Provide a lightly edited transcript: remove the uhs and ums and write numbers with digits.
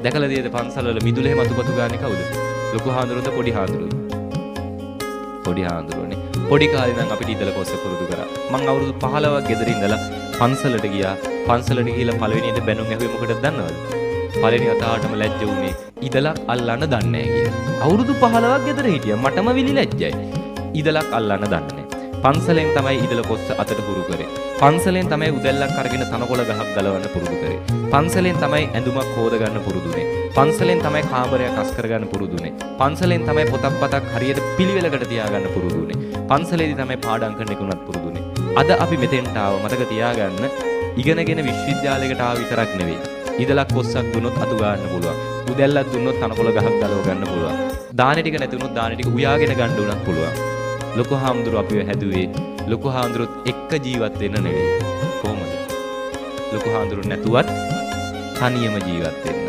දැකලා තියෙද පන්සල්වල මිදුල එහෙම අතුපතු ගාන්නේ කවුද? ලොකු හාමුදුරුවෝද පොඩි හාමුදුරුවෝද? පොඩි හාමුදුරුවෝනේ. පොඩි කාලේ ඉඳන් අපිට ඉදල කොස්ස පුරුදු කරා. මං අවුරුදු 15ක් ගෙදර ඉඳලා පන්සලට ගියා. පන්සලට ගිහිල්ලා පළවෙනියට බැනුම් ඇහුවේ මොකටද දන්නවද? පළවෙනි වතාවටම ලැජ්ජ වුණේ ඉදලක් අල්ලන්න දන්නේ නැහැ කියලා. අවුරුදු 15ක් ගෙදර හිටියා. මටම විලි ලැජ්ජයි. ඉදලක් අල්ලන්න දන්නේ නැහැ. පන්සලෙන් තමයි ඉදල කොස්ස අතට හුරු කරේ. පන්සලෙන් තමයි උදැල්ලක් අරගෙන තනකොළ ගහක් ගලවන්න පුරුදු කරේ. පන්සලෙන් තමයි ඇඳුමක් හොද ගන්න පුරුදුනේ. පන්සලෙන් තමයි කාමරයක් අස් කරගන්න පුරුදුනේ. පන්සලෙන් තමයි පොතක් පතක් හරියට පිළිවෙලකට තියාගන්න පුරුදුනේ. පන්සලේදී තමයි පාඩම් කරන එක උනත් පුරුදුනේ. අද අපි මෙතෙන්ට ආව මතක තියාගන්න, ඉගෙනගෙන විශ්වවිද්‍යාලයකට ආව විතරක් නෙවෙයි. ඉදලක් කොස්සක් දුන්නොත් අතු ගන්න පුළුවන්. උදැල්ලක් දුන්නොත් තනකොළ ගහක් ගලව ගන්න පුළුවන්. දාන ටික නැති වුණොත් දාන ටික උයාගෙන ගන්න උනත් පුළුවන්. ලොකු හාමුදුරුවෝ අපිව හැදුවේ ලොකු හාමුදුරුවොත් එක්ක ජීවත් වෙන්න නෙවෙයි. කොහොමද? ලොකු හාමුදුරුවෝ නැතුවත් තනියම ජීවත් වෙන්න.